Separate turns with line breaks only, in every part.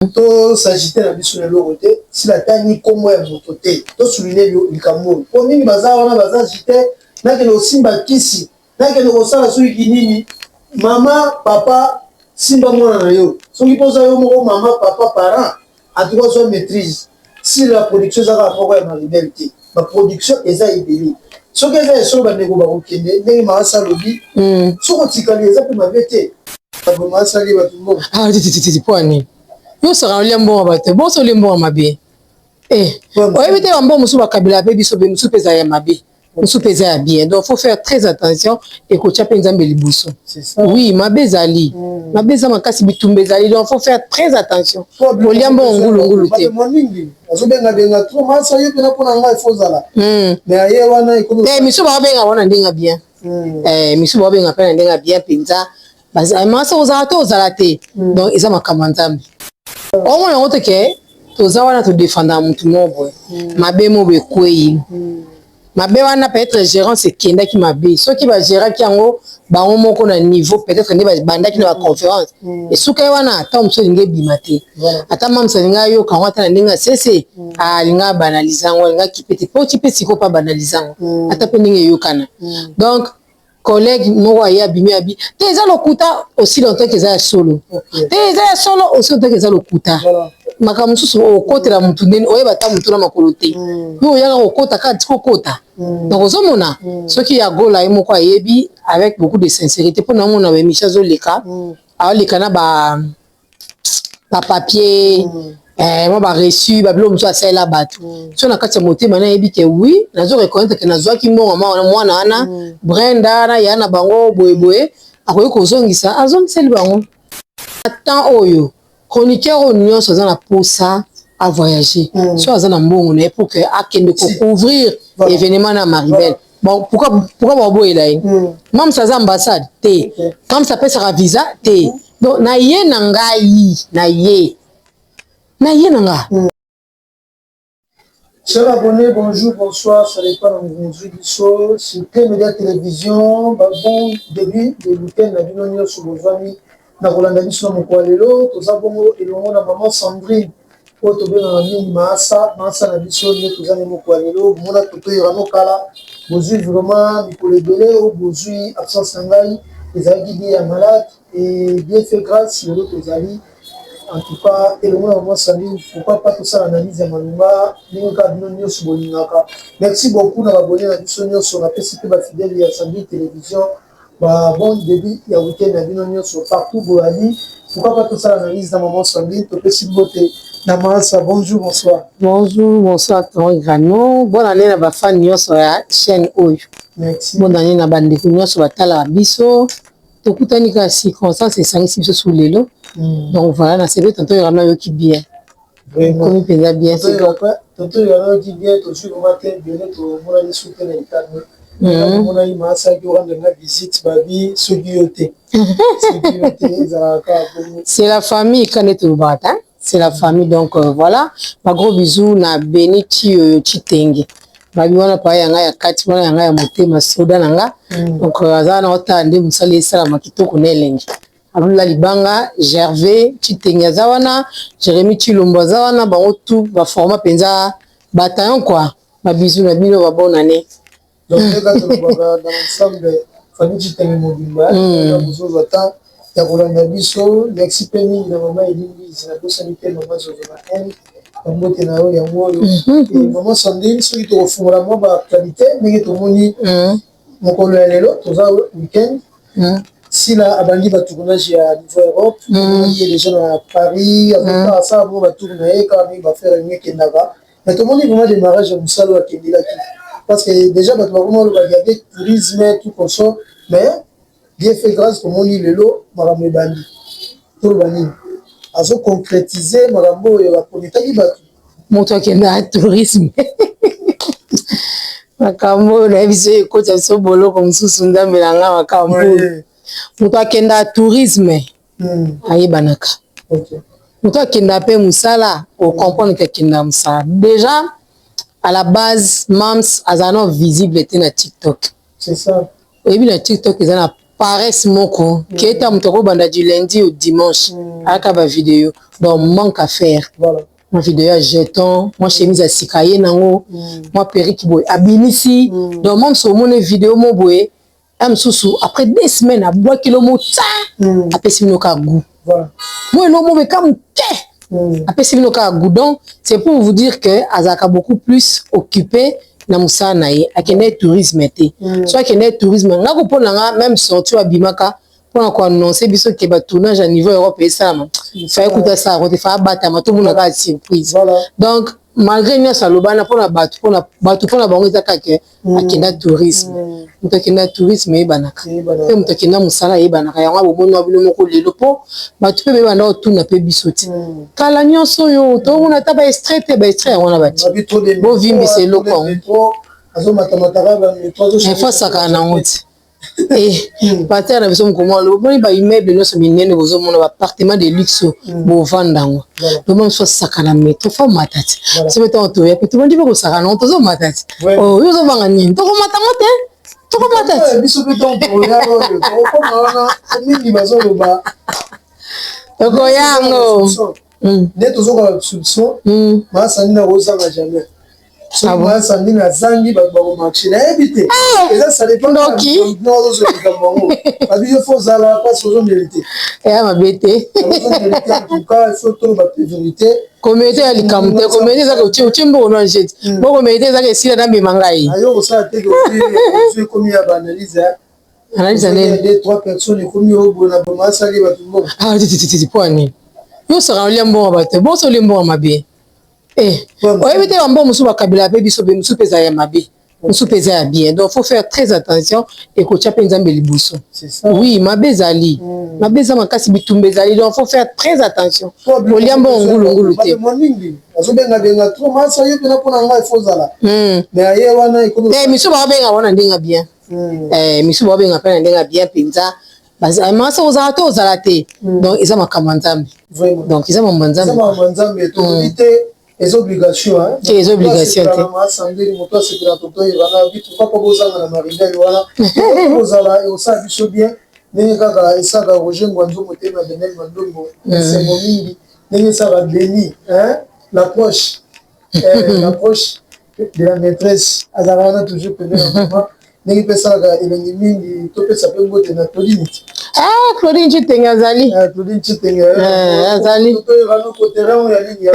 To s'agite na biso na eloko te. Sila atangi nkombo ya moto te. To souligne likambo oyo mpo mingi baza wana baza agite: nakende kosimba kisi, nakende kosala soki kinini. Mama, papa, simba mwana na yo. Soki mpo oza yo moko mama, papa, parent, en tout cas zwa maîtrise. Sila, production eza kaka moko ya Maribel te, baproduction eza ebele. Soki eza esolo, bandeko bakokende ndenge Maasa alobi. Soki otikali, eza mpe mabe te. Maasali bato mbongo.
Ah, titititi, mpo ani nyonso olia mbongo bato bonso, olia mbongo mabe. Oyebi te, bambongo mosusu bakabela mpe biso mpe, mosusu mpe eza ya mabe, mosusu mpe eza ya bien. Donc faut faire très attention, ekotya mpe Nzambe liboso. Oui, mabe ezali, mabe eza makasi, bitumba ezali. Donc faut faire très attention, kolia mbongo ngulungulu te.
Mingi azobengabenga trop Masa, ye mpena mpona ngai fo ozala, mais aye wana ekomi.
Te, misu baobenga wana ndenge bien, misu baobenga mpe na ndenge bien mpenza. Masa ozala te, ozala te. Donc eza makambo ya Nzambe. Omona yango te ke toza wana, todefendaka motu moko boye. Mabe mo boye ekwei, mabe wana peut-être gérance ekendaki mabe. Soki bagéraki yango bango moko na niveau, peut-être nde bandaki na baconférence, esuka ye wana. Ata mosusu alingi ebima te, ata mamisa alingi ayoka yango, ata na ndenge asese alingi abanalize yango, alingi akipe te po ti mpe sikoyo mpo abanalize yango, ata mpe ndenge eyokana. Donc collègue moko aye, abimi, abi te eza lokuta. Aussi longtemps que eza ya solo te, eza ya solo. Aussi longtemps que eza lokuta, makambo mosusu okotela motu ndeni oyeba ata motu na makolo te. Yo oyaka kokota kaka, tika okota. Donc ozomona soki ya Gola ye moko ayebi avec beaucoup de sincérité, mpo naomona baémission azoleka, aoleka na ba bapapier, mwa bareçu, babiloko mosusu asalela bato. So na kati ya motema nayebi ke oui, nazo reconnaître ke nazwaki mbongo mwana wana Brenda na ya na bango boyeboye, akoki kozongisa, azongiseli bango. Temps oyo chroniqueur oyo nyonso aza na posa avoyager, so aza na mbongo na ye pour que akende kocouvrir événement na Maribel. Bon, pourquoi baboyela ye? Mamsa aza ambassade te, mamsa apesaka visa te. Donc na ye na ngai, na ye na nga.
Chers abonnés, bonjour, bonsoir, ça dépend de biso sur Média Télévision. Bon début de week-end na bino nyonso bozwami na kolanda biso na mokolo ya lelo. Toza bongo elongo na mama Sandrine oyo tobengaka mingi Maasa. Maasa na biso nde toza ne mokolo ya lelo. Bomona totoyera kala, bozwi vraiment mikolo ebele oyo bozwi absence na ngai, ezalaki dû ya malade et bien fait grâce. Lelo tozali en tout cas elongo na mama Sandrine, pourquoi pas tosala analyse ya malunga ndenge kaka bino nyonso bolingaka. Merci beaucoup na babone na biso nyonso. Napesi mpe bafidèle ya Sandrine Télévision ba bon début ya week-end na bino nyonso partout boyali. Pourquoi pas tosala analyse na mama Sandrine? Topesi mbote na Maasa. Bonjour, bonsoir.
Bonjour, bonsoir ton Grano. Bonne année na bafan nyonso ya chaîne oyo.
Merci.
Bonne année na bandeko nyonso batalaka biso. Tokutani kaka, circonstance esangisi biso su lelo. Donc voilà, nasepeli tonton Yorano ayoki bien, komi mpenza bien.
Tonton Yorano ayoki bien. Tozwi vraiment te ebele, tomonani su te na etano. Tomonani, maasaki orendre nga visite, babi soki yo te, soki yo te, ezalaka kaka bongo.
C'est la famille, kande tolobaka ta, c'est la famille. Donc voilà, ba gros bisous na Beni Tioyo Chitenge, babi wana pa ya ngai ya kati wana, ya ngai ya motema, soda na nga. Donc aza na otala nde mosala esalama kitoko na elengi. Alula libanga, Gervais Chitenge aza wana, Jérémi Chilombo aza wana, bango tout baforma mpenza bataillon quoi. Babisous na bino, babonne année.
Donc ndenge tolobaka, dans l'ensemble famille Chitenge mobimba bozozwa temps ya kolanda biso. Merci mpe mingi na mama Elimbizi, nabosani mpe mama Zozo na Inde, bambote na yo yango oyo. Mama Sandrine, soki tokofungola mwa baactualité ndenge tomoni mokolo ya lelo, toza weekend, Sila abandi batournage ya niveau Europe. Ye déjà na Paris asala bongo batour na ye kaka mingi, bafrère yango ekendaka. Mais tomoni vraiment démarrage ya mosala oyo akendelaki, parce que déjà bato bakoma olobaki avec tourisme tout consort. Mais bien fait grâce, tomoni lelo makambo ebandi. Toloba nini? Azoconcrétise makambo oyo baprometaki bato.
Moto akendaka tourisme, makambo oyo nayebi so ekota biso boloko mosusu. Nzambe na nga, makambo oyo, moto akendaka tourisme ayebanaka. Moto akendaka mpe mosala, ocomprendre ke akendaka mosala. Déjà à la base, mams azala no visible te na TikTok.
C'est ça.
Oyebi, na TikTok eza na Paresse moko keta moto akobanda du lundi au dimanche, ayaka bavideo, donc manque à faire. Mwa video ya jeton, mwa chemise ya sika ye nango, mwa perruque boye abimisi. Donc mwa mosusu omoni video mo boye ya mosusu, après 2 semaines abwaki lo mota, apesi bino kaka goût. Mo elo mo beka moke, apesi bino kaka goût. Donc c'est pour vous dire que azalaka beaucoup plus occupé na mosala na ye. Akende tourisme te. So akende tourisme, nga ko mpo na nga, même sortie oyo abimaka mpona koannonce biso ke batournage ya niveau Europe esalama, faye kuta asalako te, fa abatama, tomona kaka surprise. Donc malgré nyonso alobana mpona bato, mpona bato, mpona bango eza kaka akenda tourisme. Moto akenda tourisme eyebanaka mpe, moto akenda mosala eyebanaka. Yango bomoni wa bino moko lelo, mpo bato mpe beyebanda kotuna mpe biso ti kala nyonso oyo tomona ata baextrait te, baextrait yango wana bati bovimbisa eloko yango efasaka nango ti parterre na biso. Mokoma alobi, omoni baimmeuble nyonso minene bozomona, baappartement de luxe bovanda yango, loma mosusu asaka na métro, fa mata ti so mpe ntango toya mpe tobandi mpe kosaka nango, tozomata ti oyo ozobanga nini, tokomata ngo te, tokomata ti.
Biso mpe ntango tokoya oyo tokokoma wana, mingi bazoloba.
Tokoya yango.
Nde tozokola soupçon maasandi na kozanga jamais. Soki maasandi nazangi, bato bakomarche, nayebi te, eza ça dépend.
Ndoki.
Ozolikambo yango babi yo fo ozala mpasi, ozomérite.
Eya mabe te.
Ozomérite, en tout cas il faut toloba pe vérité.
Komérite ya likambo te, komérite ezaka otie mbongo no angete bo komérite ezaka esila na mbema ngai.
Ayo kosala te, ozwi ekomi ya baanalyse.
Analyse ya nini?
Deux trois personnes ekomi oyo boye na boma asali bato mbongo.
Ah, titititi, po nini nyosaka olia mbongo bato bonso, olia mbongo mabe. Oyebi te, bambongo mosusu bakabela mpe biso mpe, mosusu mpe eza ya mabe, mosusu mpe eza ya bien. Donc faut faire très attention, ekotya mpe Nzambe liboso. Oui, mabe ezali, mabe eza makasi, bitumba ezali, donc faut faire très attention kolia mbongo ngulungulu te.
Mingi azobengabenga trop masa ye mpena mpona ngai fo ozala, mais aye wana ekomi.
Misu baobenga wana ndenge bien, misu baobenga mpe na ndenge bien mpenza. Masa ozala te, ozala te, donc eza makambo ya Nzambe. Donc eza makambo ya Nzambe.
Makambo ya Nzambe, tolobi te eza obligation.
Te, eza obligation te.
Asambeli moto asepela, toto yebana bi pourquoi mpo bozanga na maridai wana, kozala ekosala biso bien, ndenge kaka esalaka Roger Ngwanzo, motema Daniel Mandongo esengo mingi, ndenge esalaka Beni l'approche de la maîtresse, azalaka wana toujours pembeni na mama, ndenge mpe esalaka elengi mingi. Topesa mpe mbote na Claudine.
Ah, Claudine Chitenge azali.
Claudine Chitenge.
Azali.
Toyebano koterrain ya nini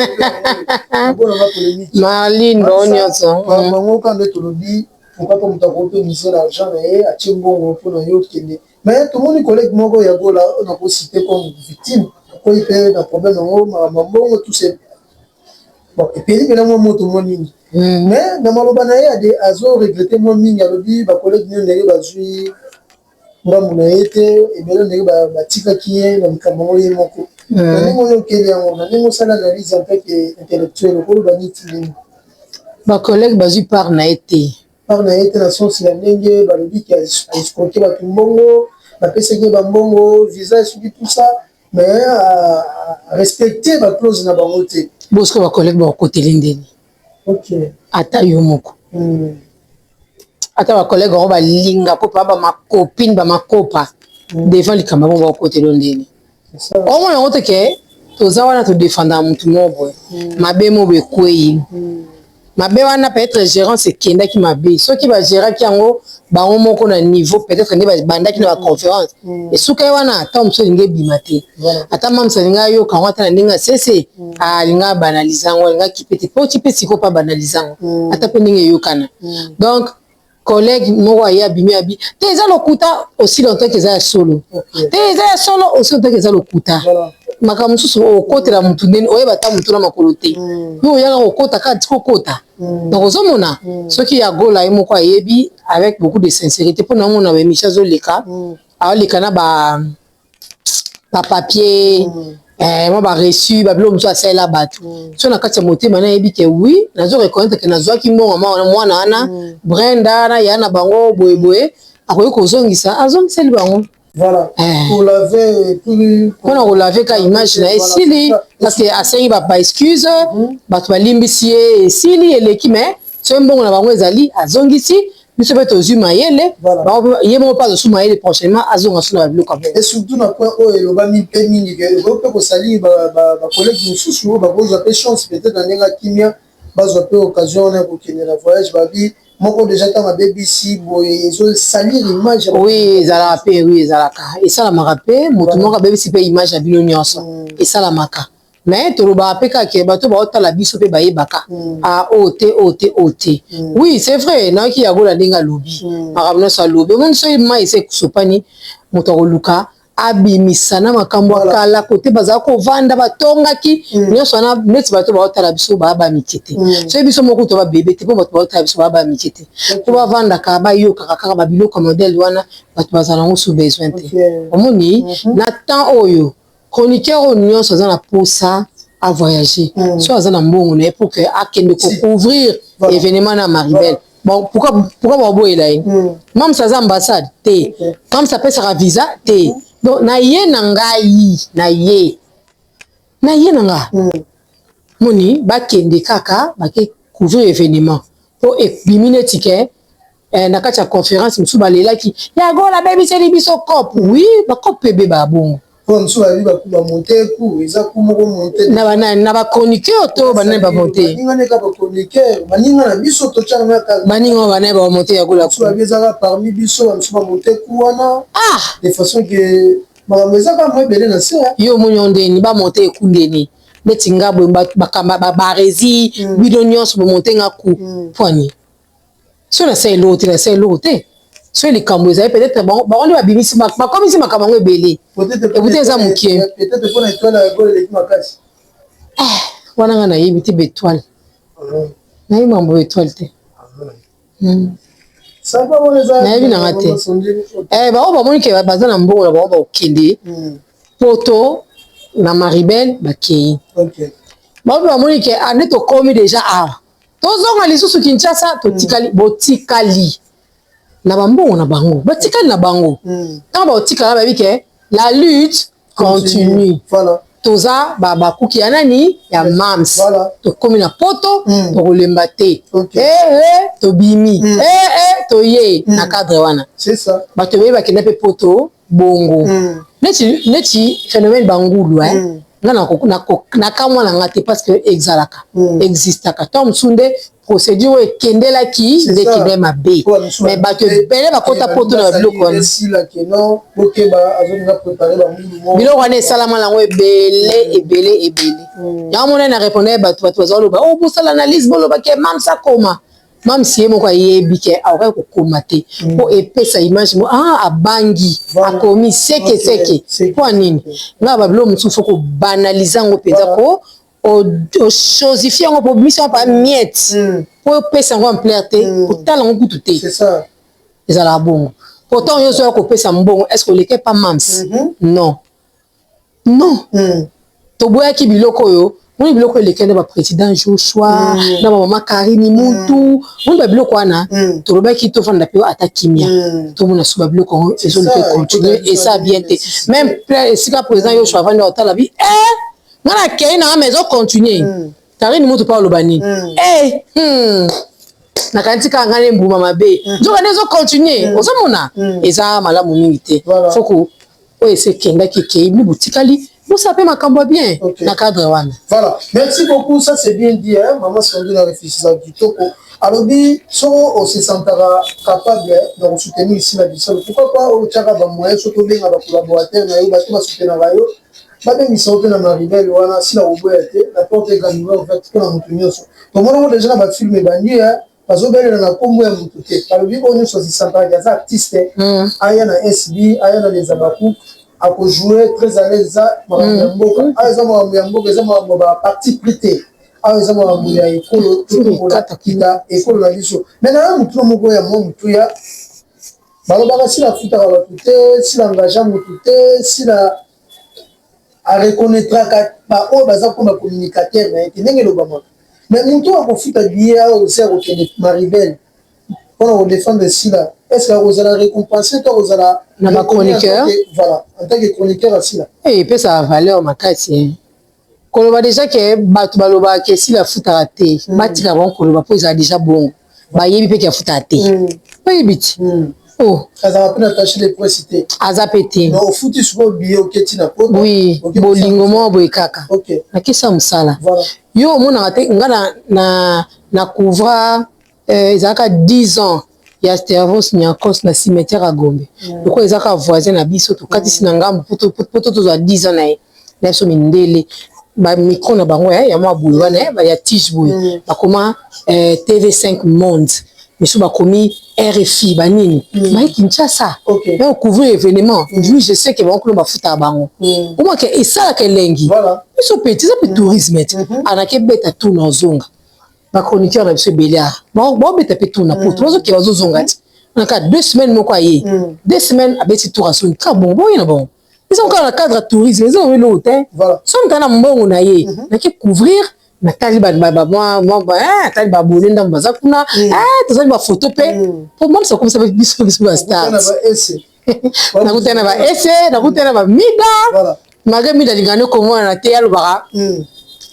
abonanga polémique.
Marline, bango nyonso.
Bango ka nde tolobi, pourquoi pas moto akoki mpe mise l'argent na ye, atie mbongo mpona yo okende. Mais tomoni collègue moko ya Gola oyo nakocite comme victime, akoyi mpe na problème yango, makambo ya mbongo, tout ce bon epeli mpena mwa moto mwa mingi. Mais na maloba na ye ade azo regrette mwa mingi, alobi bacollègue nio ndenge bazwi ngambu na ye te, ebele ndenge batikaki ye na likambo yango ye moko. Na ndenge oyokeli yango, na ndenge osala analyse en tant que intellectuel, okoloba niti nini?
Bacollègue bazwi part na ye te.
Part na ye te na sens ya ndenge balobi ke aescroquer bato mbongo, bapesaki ye bambongo, visa soki tout ça, mais respecte baclause na bango te.
Bosiko bacollègue bakokoteli ndeni? Ata yo moko, ata bacollègue yango balinga mpo pa bamacopine bamakopa devant likambo yango, bakokoteli yo ndeni? Omona yango te ke toza wana todefendaka motu moko boye, mabe mo boye ekwei, mabe wana peut-être gérance ekendaki mabe. Soki bagéraki yango bango moko na niveau, peut-être nde babandaki na baconférence, esuka ye wana, ata mosusu alingi ebima te, ata mamisa alingi ayoka yango, ata na ndenge asese alingi abanalize yango, alingi akipe te po ti mpe sikoyo mpo abanalize yango, ata mpe ndenge eyokana. Donc collègue moko aye abimi abi te eza lokuta, aussi longtemps ke eza ya solo te, eza ya solo, aussi longtemps ke eza lokuta. Makambo mosusu okotela motu ndeni oyeba ata motu na makolo te, yo oyaka kokota kaka tika okota. Donc ozomona soki ya Gola ye moko ayebi avec beaucoup de sincérité, mpo na omona baémission azoleka, aoleka na ba bapapier, mwa bareçu, babiloko mosusu asalela bato. So na kati ya motema nayebi ke oui, nazo reconnaître ke nazwaki mbongo mwana wana Brenda na ya na bango boyeboye, akoki kozongisa, azongiseli bango.
Voilà. Pour laver.
Mpona kolaver ka image na ye, esili, parce que asengi baexcuse, bato balimbisi ye, esili, eleki. Mais soki mbongo na bango ezali, azongisi. Biso mpe tozwi mayele, ye moko mpe azosui mayele, prochainement azonga so na babiloko ya
bongo. Et surtout na point oyo elobami mpe mingi ke ekoki mpe kosali bacollègue mosusu oyo bakozwa mpe chance peut-être na ndenge ya kimia, bazwa mpe occasion wana ya kokende na voyage. Babi moko déjà ntango abebisi boye, ezosalir image.
Oui, ezalaka mpe, oui, ezalaka, esalamaka mpe. Motu moko abebisi mpe image ya bino nyonso, esalamaka. Mais tolobaka mpe kaka bato baotala biso mpe bayebaka a oyo te, oyo te, oyo te. Oui, c'est vrai, nayoki Yagola ndenge alobi makambo nyonso alobi. Omoni, soki mai ese ekosopani, moto akoluka abimisa na makambo ya kala kote bazala kovanda, batongaki nyonso wana. Neti bato baotala biso baya bamike te, soki biso moko to babebe te, mpo bato baotala biso baya bamike te, mpo bavandaka bayokaka kaka babiloko ya modèle wana, bato bazala yango sous besoin te. Omoni, na temps oyo, chroniqueur oyo nyonso aza na posa avoyager, so aza na mbongo na ye pour que akende kocouvrir événement na Maribel, bon, pourquoi baboyela ye? Mams aza ambassade te, mams apesaka visa te. Donc na ye na ngai, na ye na nga, moni bakende kaka bake couvrir événement, mpo ebimi neti ke na kati ya conférence mosusu balelaki Yagola abebiseli biso coop. Oui, bacoop mpe ebeba bongo.
Po mosusu bayebi bamonte ku eza ku moko monte.
Na banani? Na bachroniqueur to banani bamonte?
Baninga neka bachroniqueur, baninga na biso totyanga kaka.
Baninga oyo banani bamonte Yagola?
Mosusu bayebi ezaka parmi biso, bamosusu bamonte ku wana de façon ke makambo eza kaka mwa ebele na se.
Yo omoni yo ndeni bamonte eku ndeni neti nga boye, bakamba baresi bino nyonso bomonte nga ku poani. So nasala eloko te, nasala eloko te. So likambo ezali, peut-être bango nde babimisi, bakomisi makambo yango ebele. Ebute eza mokie.
Peut-être mpona étoile ya Gol eleki makasi.
Wana nga nayebi te baétoile, nayebi mambo étoile te. Nayebi nanga te. Bango bamoni ke baza na mbongo na bango, bakokende poto na Maribel, bakei. Bango bamoni ke ande tokomi déjà awa, tozonga lisusu Kinshasa, totikali, botikali na bambongo na bango, batikali na bango. Ntango baotikala, bayebi ke la lutte continue. Toza bakuki ya nani? Ya mams. Tokomi na poto, tokolemba te. Tobimi, toye na cadre wana. Bato ebele bakenda mpe poto bongo, neti phénomène bangulu. Nga nakamwa na nga te, parce que ezalaka, existaka. Ntango mosusu nde procédure oyo ekendelaki nde ekende mabe, mais bato ebele bakota poto na babiloko wana. Biloko wana esalama nango ebele, ebele, ebele. Yango mona na répondre bato, bato baza koloba o bosala analyse, bolobaki mams akoma. Mams ye moko ayebi ke akokaki kokoma te, mpo epesa image mo abangi akomi seke seke. Mpo anini nga babiloko mosusu fo kobanalize yango mpenza, po ochosifie yango, po obimisi yango pa miette, po opesa yango ampleur te, otala yango kutu te. Ezalaka bongo. Pourtant yo ozoya kopesa mbongo, est ce que oleke pa mams? Non, non. Toboyaki biloko oyo. Moni biloko eleki na baprésident Joshua, na bamama Karini Muntu. Moni babiloko wana, tolobaki tofanda mpe ata kimia, tomona so babiloko yango ezoluka continue, esa bien te. Même plein esika président Joshua avandi, otala bi nga nakei nanga, mais ezocontinue. Karini Muntu mpe aloba nini? Nakanisi kaka ngai nde mbuma mabe, nzoka nde ezocontinue. Ozomona, eza malamu mingi te. Foko oyo esi ekendaki, ekei, bino botikali, bosala mpe makambo ya bien na cadre wana.
Voilà, merci beaucoup, ça c'est bien dit, hein, maman Sandrine a réfléchi kitoko. Alobi soko osesantaka capable na kosoutenir ici na biso, pourquoi pas otiaka bamoyen, soki obenga bacollaborateur na yo, bato basoutenaka yo, babengisa yo mpe na Maribel wana. Sila koboya te, la porte est grandement ouverte mpona moto nyonso. Tomonango déjà na bafilm ebandi, bazobelela na nkombo ya motu te. Balobi oyo nyonso azisantaka aza artiste, aya na SB, aya na Les Abakouk, akojouer très à l'aise. Eza makambo ya mboka awa, eza makambo ya mboka, eza makambo ya baparti pris te. Awa eza makambo ya ekolo, totombola kita ekolo na biso. Mais na motuna moko ya mwa motuya, balobaka Sila afutaka bato te, Sila engage motu te, Sila areconnaîtraka baoyo baza koma communicateur na ye te, ndenge elobamaka. Mais motu oyo akofuta billet awa osi akokende Maribel mpona kodéfendre Sila, est ce que akozala récompensé to akozala
na bachroniqueur?
Voilà, en tant que chroniqueur ya Sila.
Epesaka valeur makasi. Koloba déjà ke bato balobaka ke Sila afutaka te, batika bango koloba, mpo ezala déjà bongo, bayebi mpe ke afutaka te. Oyebi ti. Oh.
Azalaka mpe na attaché de presse te.
Aza mpe te.
Donc ofuti sikoyo billet oketi na poto.
Oui, bolingo moko boye kaka.
Ok.
Nakesa mosala.
Voilà.
Yo omonaka te nga na na na couvra ezalaka 10 ans ya Stervos Niarcos na cimetière ya Gombe. Lokola eza kaka voisin na biso tokatisi na ngambo po tozwa 10 ans na ye. Na biso mindele ba micro na bango ya mwa boye wana ya tige boye bakoma TV5 Monde misu bakomi RFI banini baye Kinshasa baye couvrir événement. Lui, je sais que bango kuna bafutaka bango omake esalaka elengi. Biso pe eza pe tourisme te. Anake beta tour na ozonga, bachroniqueur na biso ebele a baobeta mpe tour na poto, bazoke bazozonga ti naka 2 semaines moko aye 2 semaines abeti tour, azongi kaka bongo. Boye na bango eza kaka na cadre ya tourisme, eza nango eloko te. So moto na mbongo na ye, nake couvrir, natali atali babone ndambo baza kuna, tozali bafoto mpe po mamisa komisa biso bastars. Nakutana na baese, nakutana na bamida. Malgré mida alingaka komona te, alobaka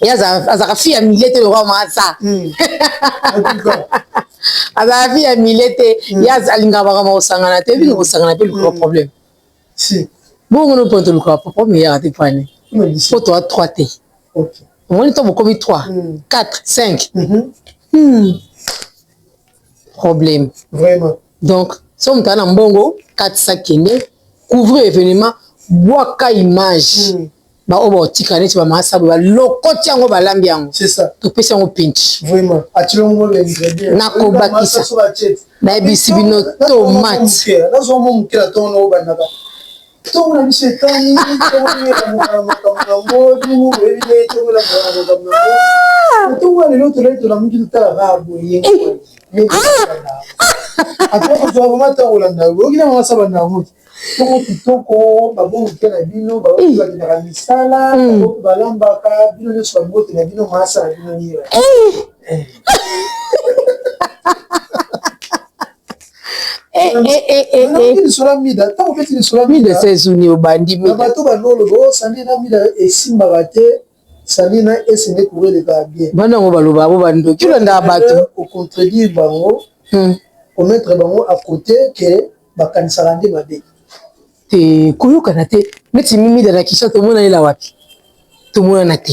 ye azalaka fille ya milieu te, lokwa masa azalaka fille ya milieu te. Ye alingaka makambo kosangana te, ebinga kosangana mpe lukoka problème. Bongo no mpo tolukaka problème eyaka te pani po toa 3 te. Omoni to bokomi 3, 4, 5 problème.
Vraiment.
Donc so moto aza na mbongo, katisa, kende couvrir événement, bwaka image. Baoyo baotika neti bamasa boye, balokoti yango, balambi yango.
C'est ça.
Topesi yango pinch.
Vraiment, atilongo.
Nakobakisa, nayebisi bino tomate.
Nazwa mo moke na ntongo, obandaka ntongo na biso etani, ntongo makambo nango bino boyebi nde ntongo elamokaka makambo nango. Ntongo ya lelo tolai, tolamuki, totalaka boye, ata kozwa vraiment ntango olanda oyoki na mama saba na yango. Ntongo kitoko, babongo na bino baoyo bakendaka misala, balambaka, bino nyonso bambote na bino, masa na bino ye. Lisolo mida, ntango obeti lisolo.
Mida sezuni obandi.
Na bato banoloba o sandi na mida esimbaka te, sandi na esende courant elekaka bien.
Bana yango baloba bo bandoki, olandaka bato.
Ocontredire bango, omettre bango à côté ke bakanisaka nde mabe.
Te, koyokana te. Neti mida na Kinshasa, tomona yela wapi? Tomonana te.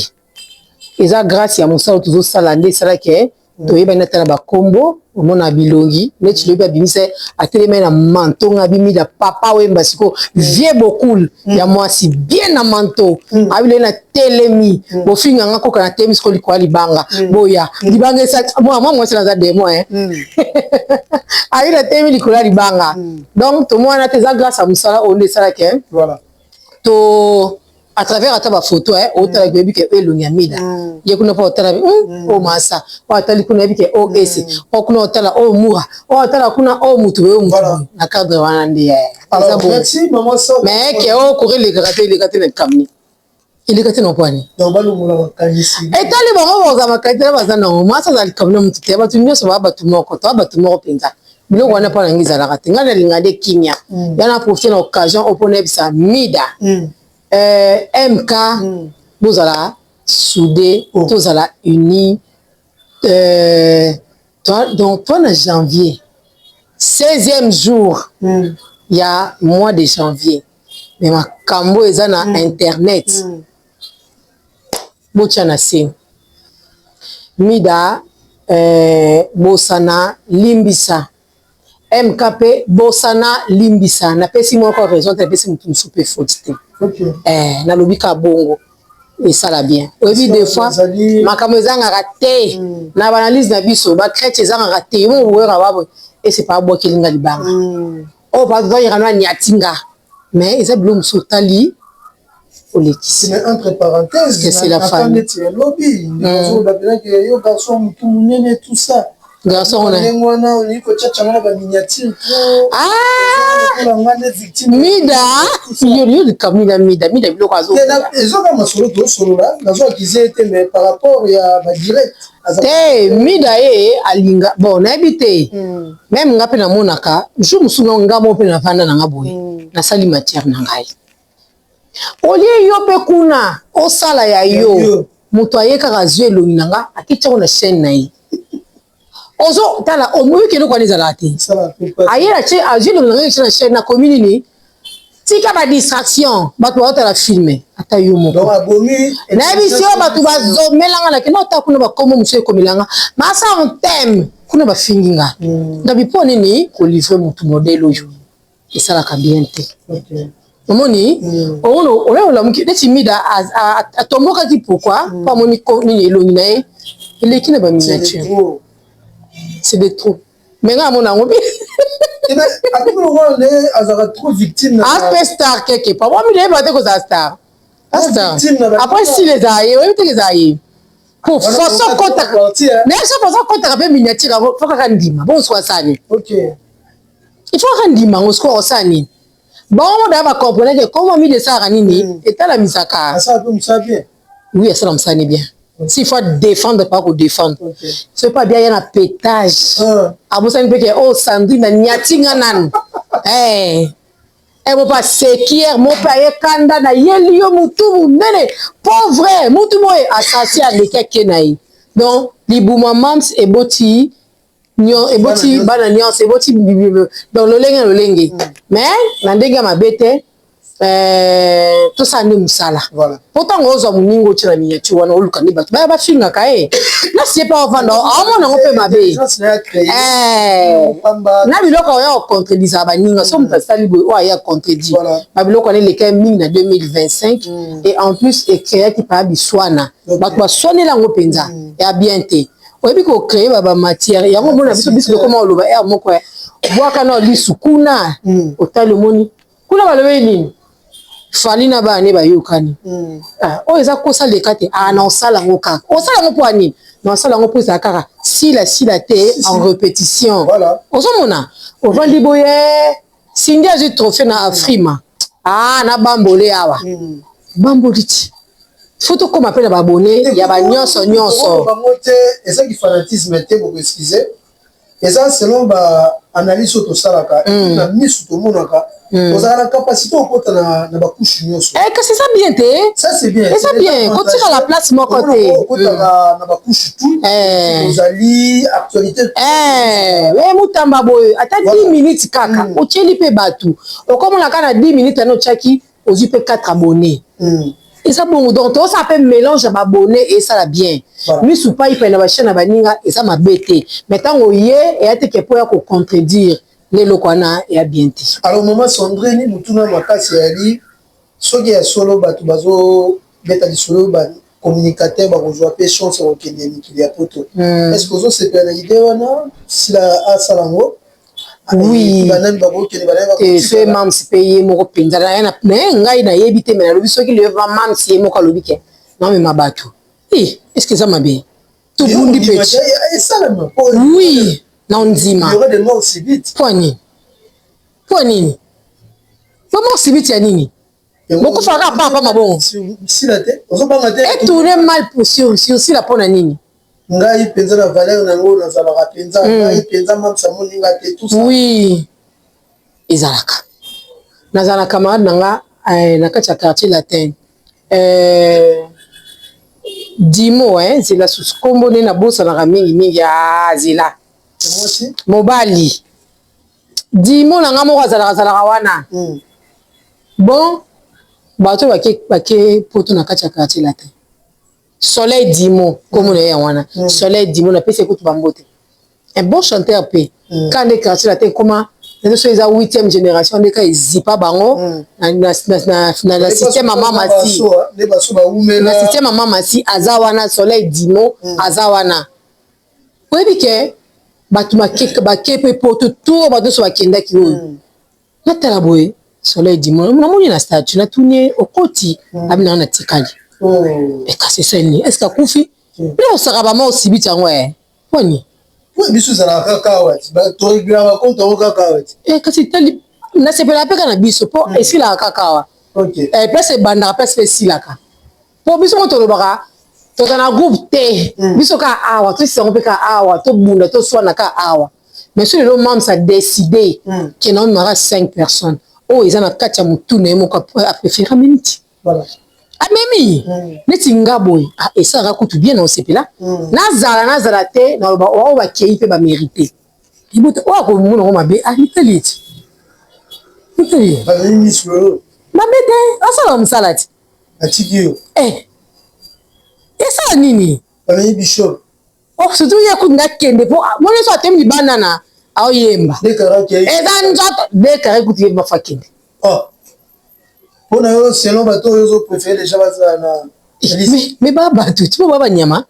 Eza grâce ya mosala tozosala nde esalaki toyebani ata na bakombo, omona bilongi. Neti loyebi abimisa, atelemai na manteau nga abimida Papa Wemba. Siko vie bokul ya mwasi bien na manteau, abile na telemi, bofinga nga koka na telemi siko likolo ya libanga, boya libanga esa mwa mwasi naza demo ayi na telemi likolo ya libanga. Donc tomona te, eza grâce ya mosala oyo nde esalaki to à travers ata bafoto otalaki, oyebi ke oyo elongi ya mida ye kuna, mpo otala oyo masa oyo atali kuna, oyebi ke oyo ese oyo kuna, otala oyo mura oyo atala kuna, oyo mutu boye, oyo mutu boye na cadre wana nde eza bongo. Mais ke oyo koko elekaka te, eleka te na likambo, eleka te na pwani. Etali bango, bakozala makanisi na baza nango. Mwasi aza likambo na mutu te. Bato nyonso baa bato moko, toa bato moko mpenza. Biloko wana mpo na ngai ezalaka te. Ngai nalinga nde kimia. Ya na profite na occasion oyo mpo nayebisa mida, MK, bozala soudé, tozala uni. Donc toi na janvier, 16e jour ya mois de janvier, mais makambo eza na internet, botya na se. Mida, bosana, limbisa. MK mpe bosana, limbisa. Napesi moko raison te, napesi motu mosusu mpe faute te. Nalobi ka bongo esala bien. Oyebi, des fois makambo ezangaka te na baanalyse na biso, bachrétien ezangaka te. Yo moko boyaka baboye ese pa abwakeli nga libanga oyo, pa na aniati nga, mais eza biloko mosusu otali, olekisi.
Mais entre parenthèses,
que c'est la famille.
Neti elobi ozoloba ke yo garçon motu monene, tout ça.
Garçon wana.
Ndenge wana olingi kotiatianga na baminiature.
Ah!
Nde victime.
Mida, yo likambo na mida, mida biloko azo.
Ezoka masolo tosolola, nazo accuser te, mais par rapport ya badirect.
Te, mida ye alinga bon, nayebi te. Même nga mpe namonaka jour mosusu nga mo mpe navanda na nga boye, nasali matière na ngai, olie yo mpe kuna osala ya yo. Moto aye kaka azwi elongi na nga, akiti yango na chaîne na ye. Ozo tala omoyoki eloko wana ezalaka te. Aye na tie azwi elongi na ngai na chaîne nakomi nini? Tika ba distraction, bato baotala film ata yo moko. Nayebisi yo bato bazomelanga na kenda ota kuna bakombo mosusu ekomelanga masa en thème kuna bafingi nga. Ndabi mpo nini kolivre motu modèle oyo esalaka bien te. Omoni oyo olamuki neti Mida atombokaki pourquoi? Mpo amoni nini elongi na ye eleki na ba miniature. C'est de trop. Mais nga amona yango bien.
Akomi lokola nde azalaka trop victime na
ape star quelque part. Moi mina yeba te kozala star. Star. Après s'il ezala ye, oyebi te ezala ye. Po façon kotaka. Mais so façon kotaka pe miniature yango, faut kaka ndima. Bon soit ça ni.
OK.
Il faut kaka ndima ngo sikoyo osala nini? Bango da ba comprendre que comment mi esalaka nini? Etalamisaka.
Asala pe mosala bien.
Oui, asala mosala ni bien. S'il faut défendre, pas ko défendre. C'est pas bien, il y a un pétage. Abosani mpe ke oh Sandrine anyati nga nanu. Eh. Eh mo pa sekier mo pe aye kanda na yeli yo mutu munene pauvre mutu moye asasi aleki ake na ye. Donc libuma mams eboti eboti bana nyonso eboti donc lolenge na lolenge. Mais na ndenge ya mabe te. Tosala nde mosala po ntango ozwa moninga otia na miniature wana oluka nde bato baya bafingaka ye nasi ye mpe ovanda aomona yango mpe mabe na biloko oya kocontredisaka baninga so moto asali boye oyo aya contredire babiloko wana elekaki mingi na 2025 et en plus ecréaki paya biswana bato baswanela yango mpenza ya bien te. Oyebi kocreye ba bamatière yango omona biso biso tokoma oloba ere moko bwaka na lisu kuna otali omoni kuna balobeli nini Fally na bana ne bayokani oyo eza kosa leka te na osala yango kaka osala yango mpo ya nini na osala yango mpo ezala kaka sila sila te en répétition. Ozomona ovandi boye Cindy azwi trophée na Afrima na bambole awa bamboli ti faut tokóma mpe na babone ya banyonso nyonso.
Bango te ezaki fanatisme te, boko excuse, eza selon ba analyse oyo tosalaka na misu tomonaka ozalaka na capacité okota na bacouche nyonso.
Kasi eza bien te.
Ça c'est bien.
Eza bien kotika la place moko te.
Okotaka na bacouche tout, ozali actualité.
Mutamba boye ata 10 minutes kaka otieli mpe bato okomona kaka na 10 minutes wana otiaki ozwi mpe 4 abonnés. Eza bongo, donc tozosala mpe mélange ya baabonné esala bien. Misu pai pai na bachaîne na baninga eza mabe te, mais ntango ye eya te ke mpo ya kocontredire nde eloko wana eya bien te.
Alors mama Sandrine, motuna makasi eyali soki ya solo bato bazobeta lisolo bacommunicateur bakozwa mpe chance ya kokende mikili ya poto, est ce que ozosepela na idée wana sila asala yango?
Oui.
Banani bakokende, banani?
So mams mpe ye moko mpenza naye ngai nayebi te, me nalobi soki leva mams ye moko alobi ke namema bato, est ce que eza mabe? Tobundi mpe.
Esalema.
Oui, na ondima.
Mpo
nini? Mpo nini po mort subite ya nini? Bokufaka papa mabongo.
Sila te, ozobanga te.
Etourne mal pour sur sila mpo na nini?
Ngai mpenza na valeur nango nazalaka mpenza, ngai mpenza mamsa moninga te, tout ça.
Oui, ezalaka nazala na camarade na nga na kati ya Quartier Latin, Dimo, nzela susu nkombo nde nabosanaka mingimingi, zela mobali Dimo na nga moko azalaka azalaka wana. Bon, bato bake poto na kati ya Quartier Latin, Soleil Dimo kombo na ye yango wana. Soleil Dimo, napesi ekutu bambote, un bon chanteur mpe. Ka nde Quartier Latin ekoma so eza 8e génération nde ka ezipa bango na système ya Mamasi, na système ya Mamasi aza wana. Soleil Dimo aza wana. Oyebi ke bato bake mpe poto to bato nyonso bakendaki oyo natala boye Soleil Dimo namoni na statut, natuni ye okoti abi nanga natikali. Kasi esali nini? Est ce que akufi mpe osaka bama osibiti yango poni?
Biso ezalaka kaka awa, toreglaka compte yango kaka awa.
Kasi tali nasepelaka mpe kaka na biso mpo esilaka kaka awa, place ebandaka, place mpe esilaka, mpo biso mo tolobaka toza na groupe te. Biso kaka awa tosisa yango mpe kaka awa tobunda toswana kaka awa. Mais so lelo mams a décidé ke na omemaka 5 personnes oyo eza na kati ya motu na ye moko apréféra miniti. Amemi neti nga boye, ah, esalaka kutu bien na osepela. Nazala, nazala te, naloba oyo bakei mpe bamérite libota oyo akomona ngo mabe. Ah, mitali eti mitali.
Bazali miso oyo.
Mabe te, asalaka mosala ti.
Atiki yo.
Eh, esala nini?
Bazali bishop.
Oh, surtout ye kutu nakende po moni so atemi libanda na aoyemba.
Dekaraki.
Eza nzoto dekare kutu ye bafa kende.
Oh, mpona yo, selon bato oyo ozopréféré déjà bazala na liste.
Mais ba bato ti po ba banyama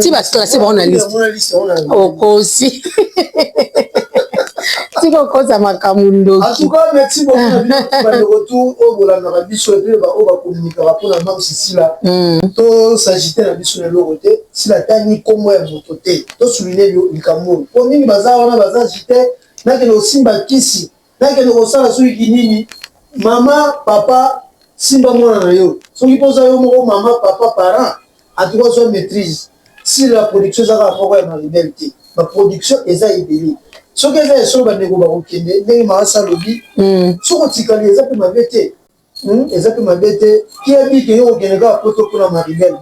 ti baclasse bango na liste.
Mona liste yango na
Okosi, tika okosa makambo.
En
Ndoki.
tout cas, merci beaucoup na bino bandeko tu oyo bolandaka biso et puis baoyo bakomunikaka mpona Mam Sisila. Tosagite na biso na eloko te. Sila atangi nkombo ya moto te. Tosouligne likambo oyo mpo mingi baza wana baza agité: nakende kosimba kisi, nakende kosala soki nini. Mama, papa, simba mwana na yo. Soki mpo oza yo moko mama, papa, parent, en tout cas zwa maîtrise. Si la production eza kaka moko ya Maribel te, baproduction eza ebele. Soki eza esolo, bandeko bakokende ndenge Maasa alobi. Soki otikali, eza mpe mabe te. Eza mpe mabe te. Kiyebi ke yo kokende kaka poto mpona Maribel?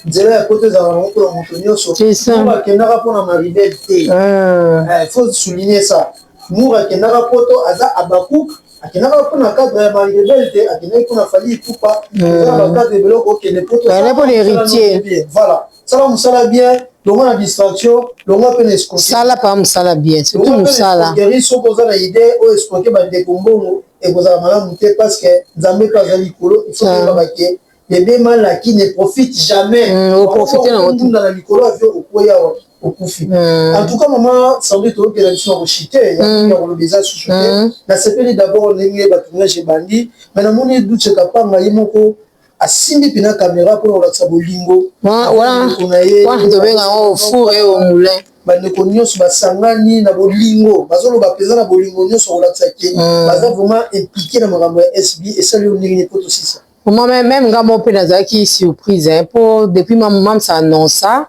Nzela ya poto ezalaka nango mpona moto nyonso.
C'est ça.
Mour akendaka mpona Maribel te. Il faut souligner ça. Mour akendaka poto, aza Abakuk, akendaka mpona cadre ya Maribel te, akendaki mpona Fally Ipupa. Eza na bacadre ebele okokende poto.
Akendaki mpona héritier.
Voilà, sala mosala bien, longwa na distraction, longwa mpe na escroquerie.
Sala pa mosala bien, surtout mosala.
Escroquerie, soki oza na idée oyo escroquer bandeko mbongo, ekozala malamu te, parce que Nzambe mpe aza likolo. Il faut koyebaka ke bébé malaki ne profite jamais.
Oprofite nango te.
Ngunda na likolo avion, okwei awa, okufi. En tout cas, mama Sandri, toyokela biso na koshite ya koloba eza susu te. Nasepeli d'abord ndenge batournage ebandi, mais namoni Duce Kapanga ye moko asimbi mpena caméra mpona kolakisa bolingo.
Wana
na ye.
Wana tobenga yango four et au moulin.
Bandeko nyonso basangani na bolingo, bazoloba mpenza na bolingo nyonso kolakisa ke baza vraiment impliqué na makambo ya SB. Esali yo ndenge nini po tosisa?
Moi même, nga moko mpe nazalaki surprise, hein, po depuis mamsa annonça,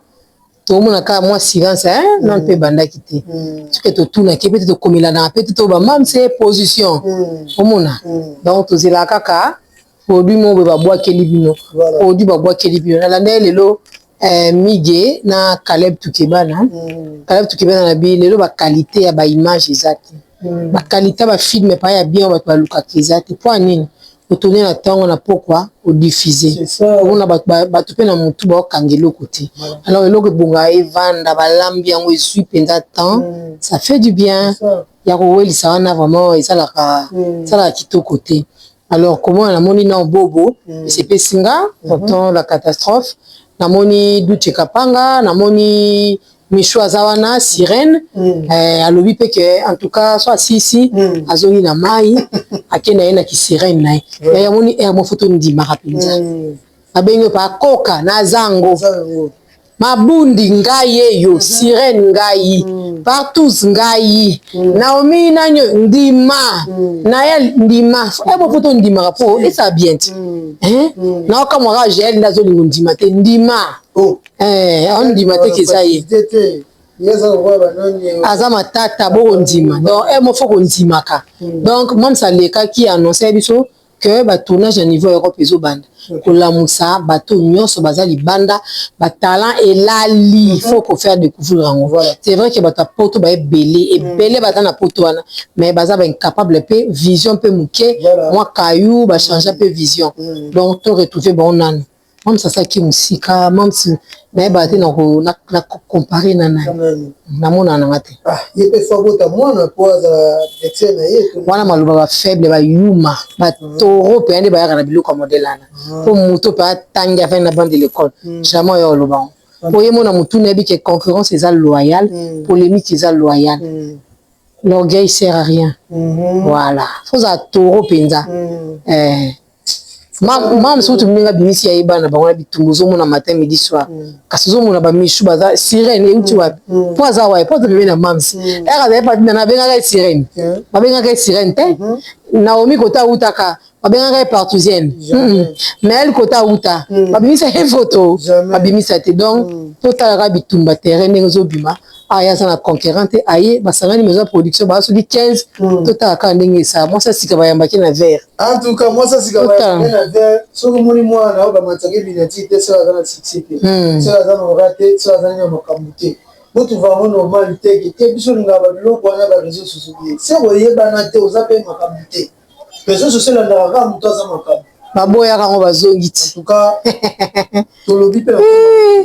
tomona kaka mwa silence, hein, nano mpe ebandaki te. Soki totunaki mpe te, tokomelanaka mpe te, to bamamse position. Omona, donc tozelaka kaka produit moko boye babwakeli bino. Produit babwakeli bino, nalanda ye lelo, Mige na Caleb Tukebana. Caleb Tukebana na bi lelo, baqualité ya baimage eza te, baqualité ya bafilm epai ya bien oyo bato balukaka eza te. Mpo ya nini? Otourne na ntongo, na pokwa odiffuse. Omona bato mpe na motu baokanga eloko te. Alors eloko ebongaka evanda, balambi yango, ezwi mpenza temps, ça fait du bien. Ya kowelisa wana vraiment esalaka, esalaka kitoko te. Alors comment namoni na bobo esepesi nga, pourtant la catastrophe. Namoni Duce Kapanga, namoni Micho aza wana sirène. Alobi mpe ke en tout cas so asisi, azongi na mai, ake na ye na kisirène na ye. Yamoni aire moko tondimaka mpenza. Abengi mpe akoka na zango mabundi ngai eyo sirène ngai partout ngai Naomi nani ndima na ye ndima ebo po tondimaka mpo esala bien te. Naokamwaka Jael nde azolinga ndima te, ndima aondima te ke eza ye. Aza matata bokondima. Donc mo fo kondimaka. Donc mamsa alekaki annonce biso ke batournage ya niveau Europe ezobanda kolamusa bato nyonso baza libanda, batalent elali, faut kofaire découvrir yango. C'est vrai ke bato ya poto baebele ebele baza na poto wana, mais baza baincapable mpe vision mpe moke mwa kayu bachange mpe vision. Donc to retrouve bango nanu. Mamsi asalaki mosika, mamsi nayebaka te na compare na nani, namona nanga te.
Ye mpe fo abota mwana po azala médecin na ye.
Wana maloba bafaible, bayuma, batoro mpenza nde bayaka na biloko ya modèle wana, mpo moto mpe atangi afai na bande de l'école, jamais oyo oloba ngo po ye mona motu nayebi ke concurrence eza loyale, polémique eza loyale, l'orgueil sert à rien. Voilà, fozala taureau mpenza. Mama mosuku ndenge abimisi ya yebana bango na bitumba, ozomona matin, midi, soir, kasi ozomona bamishu baza sirène euti wapi? Po aza wapi? Po aza pembeni na mams ere azali patina, abengaka ye sirène, babengaka ye sirène te. Naomi kota awutaka, babengaka ye partousienne. Nael kota awuta, babimisa ye photo, babimisa te. Donc Totalaka bitumba terrain ndenge ezobima. Aya aza na conquérant te, aye basangani maison ya production baa soki 15. Totala kaka ndenge esala mwasi ya sika bayambaki na verre.
En tout cas, mwasi ya sika bayambaki na verre. Soki omoni mwana na yo bamataki miniature te, soki aza na succès te, soki aza na ora te, soki aza nini ya makambo te, botuva yango normal te ke te. Biso olingaka babiloko wana ba réseau sociaux te, se koyebana te, oza mpe makambo te. Réseau sociaux elandaka kaka moto aza makambo.
Baboyaka yango, bazongi ti.
En tout cas, tolobi mpe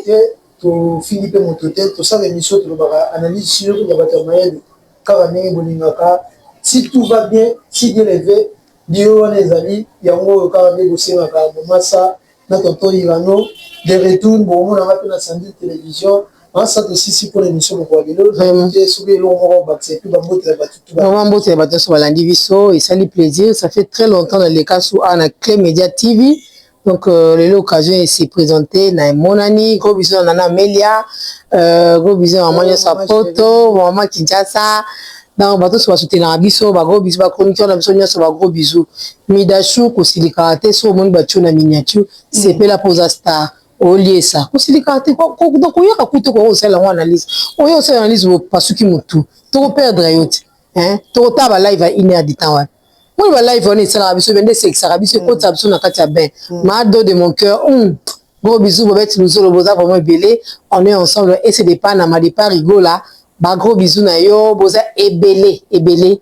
te, tofingi mpe moto te. Tosala émission, tolobaka analyse sur ya bato ya mayele kaka ndenge bolingaka. Si tout va bien, si Dieu le veut, dio wana ezali yango oyo kaka nde bosengaka. Momasa na tonton Irano de retour, bokomonanga mpe na Sandile Télévision. Masa tosisi mpona émission moko ya lelo te. Soki eloko moko obakisa, et puis bambote ya bato.
Vraiment, mbote ya bato nyonso balandi biso. Esali plaisir, ça fait très longtemps naleka su awa na Clé Média TV. Donc lelo occasion ese présenté na emonani. Gros bisous na Nana Amelia, gros bisous na mama nyonso ya Poto, mama Kinshasa. Donc bato nyonso basoutenaka biso, bagros bisous. Bachroniqueur na biso nyonso, bagros bisous. Midashu, kosilikaka te so omoni batio na miniature. Sepela mpo oza star, oliesa. Kosilikaka te. Donc oyaka kutu koka kosala yango analyse oyo osala analyse, bopasuki motu, tokoperdre yo te. Tokotala balive ya une heure du temps wana. Moni balive wana esalaka biso be nde esekisaka biso, ekotisaka biso na kati ya bain. Mado de mon cœur, gros bisous. Bobeti luzolo, boza vraiment ebele. On est ensemble et c'est départ na ma départ rigola. Bagros bisous na yo, boza ebele ebele,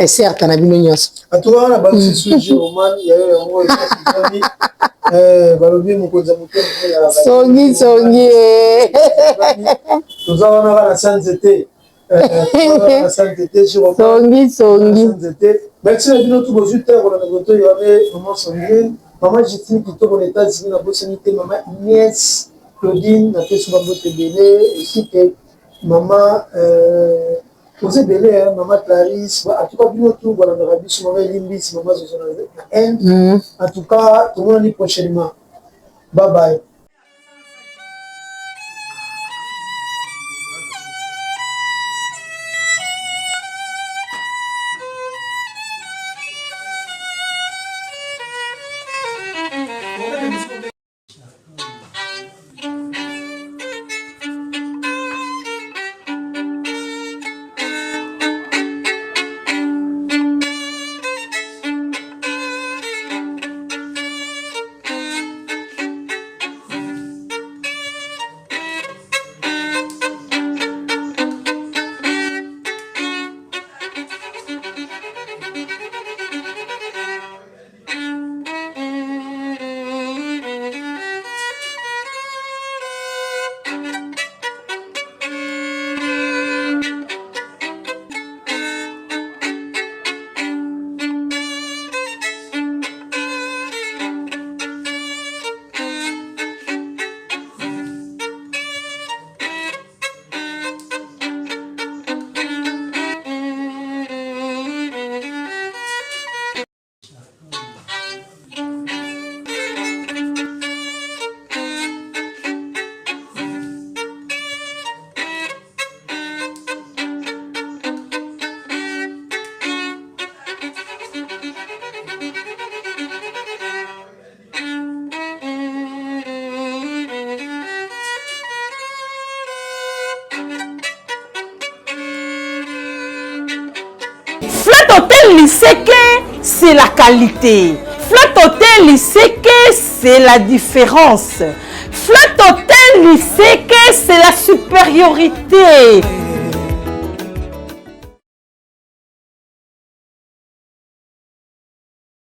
certes na bino nyonso.
Atuka wana balusi Roman yayo yango ezali, balobi mokonzi ya motema.
Songi songi.
Toza wana kaka na sa nzete, na sa nzete.
Songi songi.
Nzete. Merci na bino tu bozwi te kolanda koto yoane. Mama Sandrine, mama Justine kitoko na États-Unis, nabosani te mama Inès Claudine, napesi bambote ebele. Esi ke mama oza ebele, mama Clarisse. En tout cas, bino tu bolandaka biso, mama Elimbisi, mama Zozo na Inde. En tout cas, tomonani prochainement. Bye bye.
Flat Hotel Liseke, c'est la qualité. Flat Hotel Liseke, c'est la différence. Flat Hotel Liseke, c'est la supériorité.